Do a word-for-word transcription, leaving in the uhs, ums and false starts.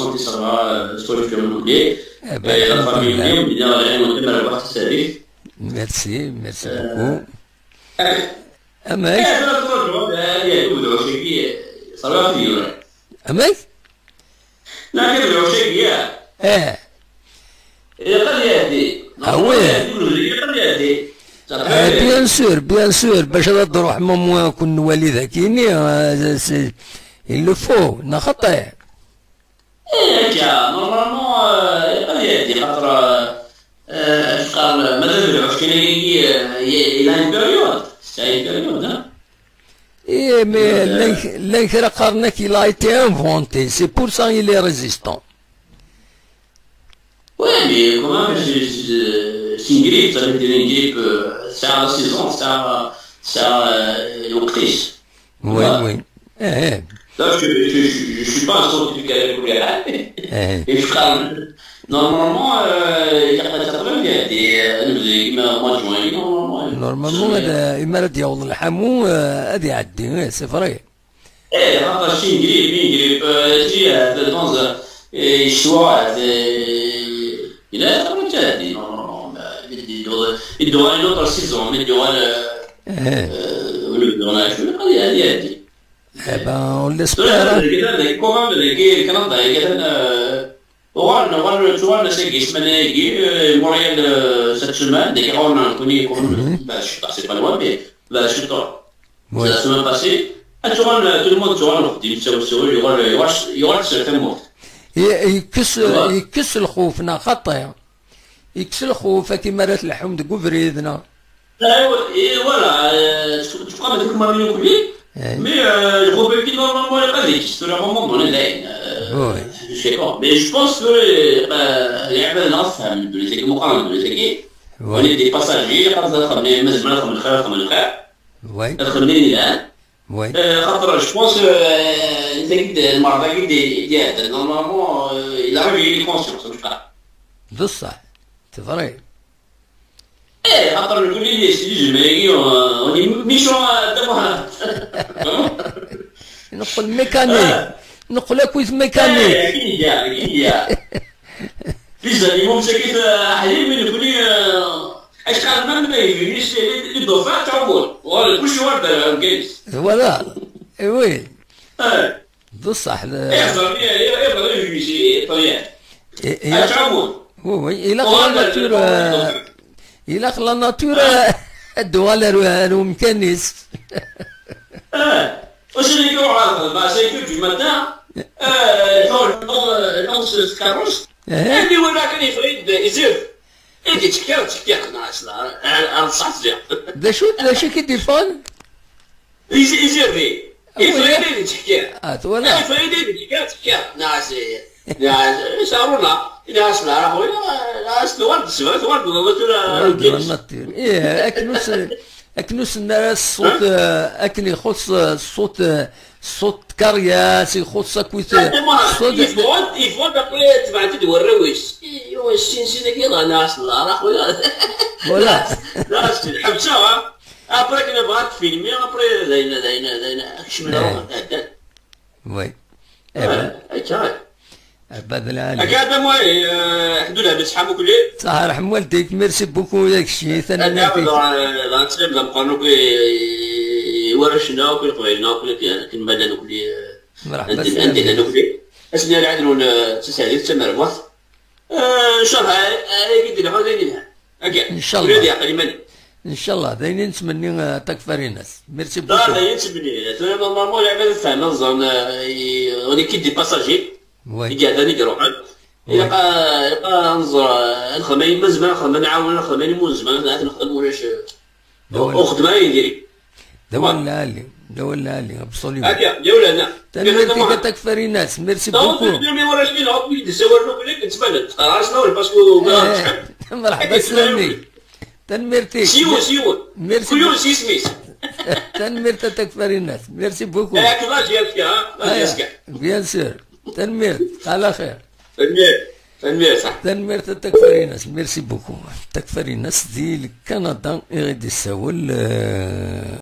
santé, ça va, euh, s twacult-nwen mebli. Eh ben, euh, la famille mebli, on dit, euh, on dit, euh, Merci, merci beaucoup. Amek? Eh, la ttraǧuɣ ad yeɛdu udɛuc-agi, ṣerriɣ-t-id. Amek? Neɣ kan udɛuc-agi, ya? Eh. Ilaq ad yeɛdi. Ah, oui. Ilaq ad yeɛdi. Ah, bien sûr, bien sûr, bac ad d-ruḥem, au moins, kun nwali dagini, euh, c'est, il le faut, neɣ xaṭi? Eh, akka, normalement, euh, ilaq ad yeɛdi, xaṭer, euh, euh, acu qqaren, madame Lɛuckin-agi, euh, il a une période. C'est une période, hein. Eh, mais euh, llan, llan kra qqaren-ak, il a été inventé, c'est pour ça il est résistant. Ouais, mais quand même, c'est, c'est, c'est une grippe, ça veut dire une grippe, euh, ça a la saison, ça a, ça a, euh, le crise. Oui, oui. Eh, eh. Là, je, je, je, je suis pas un scientifique à l'école, mais, eh, eh, mais je parle. Normalement, euh, il y a pas de problème, il y a des, euh, des, euh, mois de juin, normalement. Normalement, c'est, euh, imi ara d-yaweḍ lḥamu, euh, ad iɛeddi, eh, c'est vrai. Eh, xaṭer si une grippe, une grippe, euh, si, euh, dans, euh, ccwa, euh, il a pas de maladie, normalement, euh, il doit, il doit une autre saison, mais il doit, euh, eh, euh, au lieu de la, je veux dire, il y a, il y a des, eh ben, on l'espère, hein. Tura, dagi, dagi, quand même, dagi, Canada, dagi, euh, Uɣalen, uɣalen, ttuɣalen ass-agi, ssmana-agi, euh, Montréal, euh, cette semaine, dagi ɣur-neɣ nekkni, quand même, mhm, bah, je sais pas, c'est pas loin, mais, bah, je sais pas. Ouais. La semaine passée, ad tuɣal, euh, tout le monde tuɣal uxeddim, ttawil, ttawil, yuɣal, yuɣal, yuɣal s tamurt. I-, yekkes, yekkes lxuf, neɣ xaṭi? Yekkes lxuf, akken mi ara tleḥḥum deg ubrid, neɣ? Ah, et voilà, euh, je, je crois que c'est comme un, eh, mais, euh, je crois que normalement, il y a pas de question, à un moment donné, là, euh, oui, je sais pas. Mais je pense que, euh, les gens, c'est comme on dit, oui, on est des passagers, il y a pas de problème, mais je me dis, oui, oui. Euh, خاطر, je pense, euh, il y a des morts, il y a des, il y a des, normalement, euh, il a réveillé les consciences, en tout cas. بصح، c'est vrai. Eh, xaṭer nekkni s yizem-agi, euh, on est méchant, euh, d'abord. Neqqel mécanique. Ah. Neqqel akkit mécanique. Eh, akin iga, akin iga. Les animaux, c'est que, euh, aḥlil, mais nekkni, euh, acḥal ma, ma yebni, c'est les, les dauphins, ttɛumun. Voilà, kullec yuɣal d amkan-is. Voilà. Eh oui. Eh. بصح، لا. إيه، إيه، إيه، إيه، إيه، إيه. إيه، إيه. أتعاون. Oui, oui. إلا خلا ناتور، آه، إلا خلا ناتور، آه، الدوالر ومكانيس. آه. واش اللي يروح هذا؟ مع سيكو دو ماتان. آه، يحاول يحاول يحوس في كاروس. إيه. يعني ولا كان يفريد يزيد. إيه، تشكير، تشكير، ناس، لا، أنا، أنا صح زين. ذا شو، ذا شو كي ديفون؟ يزي-، يزيرني. أوه، يفريدي يا. تحكي. آه، تولا. يفريدي تحكي، تحكي. ناس، ناس، يسألونا. ناس لا، أخويا، ناس توالد السبع، توالد الضبط ولا توالد النطير. إيه، أكنوس، أكنوس الناس الصوت، ها؟ آه، أكن يخص الصوت، آه، الصوت كارياس، يخص أكويت، لا، ما، الصوت. يفوت، يفوت، أخويا، تبعت دور الرويس. إيه، يو، السين، سين، كي الله، ناس لا، أخويا. ولا. ناس، ناس، حبسوها. Après كنا بغات فيلمي، après داينا، داينا، داينا، كشمنا إيه. وقت هكا. وي. إيه، آه، بن. هكا. عباد العالي. هكا هذا موي، آه، الحمد لله، بصحة مكلي. صح، رحم والديك، merci beaucoup، داك الشيء، ثاني أنا نعطيك. آه، لا، نسلم، لا، مقارنة كي ورشنا، وكي قبيلنا، وكي كي، كي مالا نكلي، آه، مرحبا، أنت، سلام أنت عليك. نكلي. أسمي على عدنون، آه، تسعدي، تسمى الوقت. آه، إن شاء الله، آه، آه، يقدر يعود يلعب. هكا. إن شاء الله. ولادي عقل يمني. إن شاء الله، داين نتمني، آه، تكفى ريناس. Merci beaucoup. لا، داين نتمني. ثم normalement لعبة تاع نظن، آه، ي-، ولي كي دي باساجي. وي. يقعد هذيك يروح. وي. يلقى، يلقى نظر، آه، الخمين من زمان، الخمين نعاون، الخمين من زمان، نعرف نخدم ولاش، آه، لا، لا. وخدمة يديري. D awal lɛali, d awal lɛali, absolument. Akka, d awal lɛali. Tanemmirt-ik a Takfarinas, merci beaucoup. Tanemmirt-ik a Takfarinas, merci beaucoup. Merḥba Sami. Tanemmirt-ik. Siwen, siwen. Merci. Kul yiwen s yisem-is. Tanemmirt a Takfarinas, merci beaucoup. Bien sûr. Tanemmirt, ɛla xir. Tanemmirt. Tanemmirt a Takfarinas, merci beaucoup. Takfarinas di Kanada i ɣ-d-issawel, euh,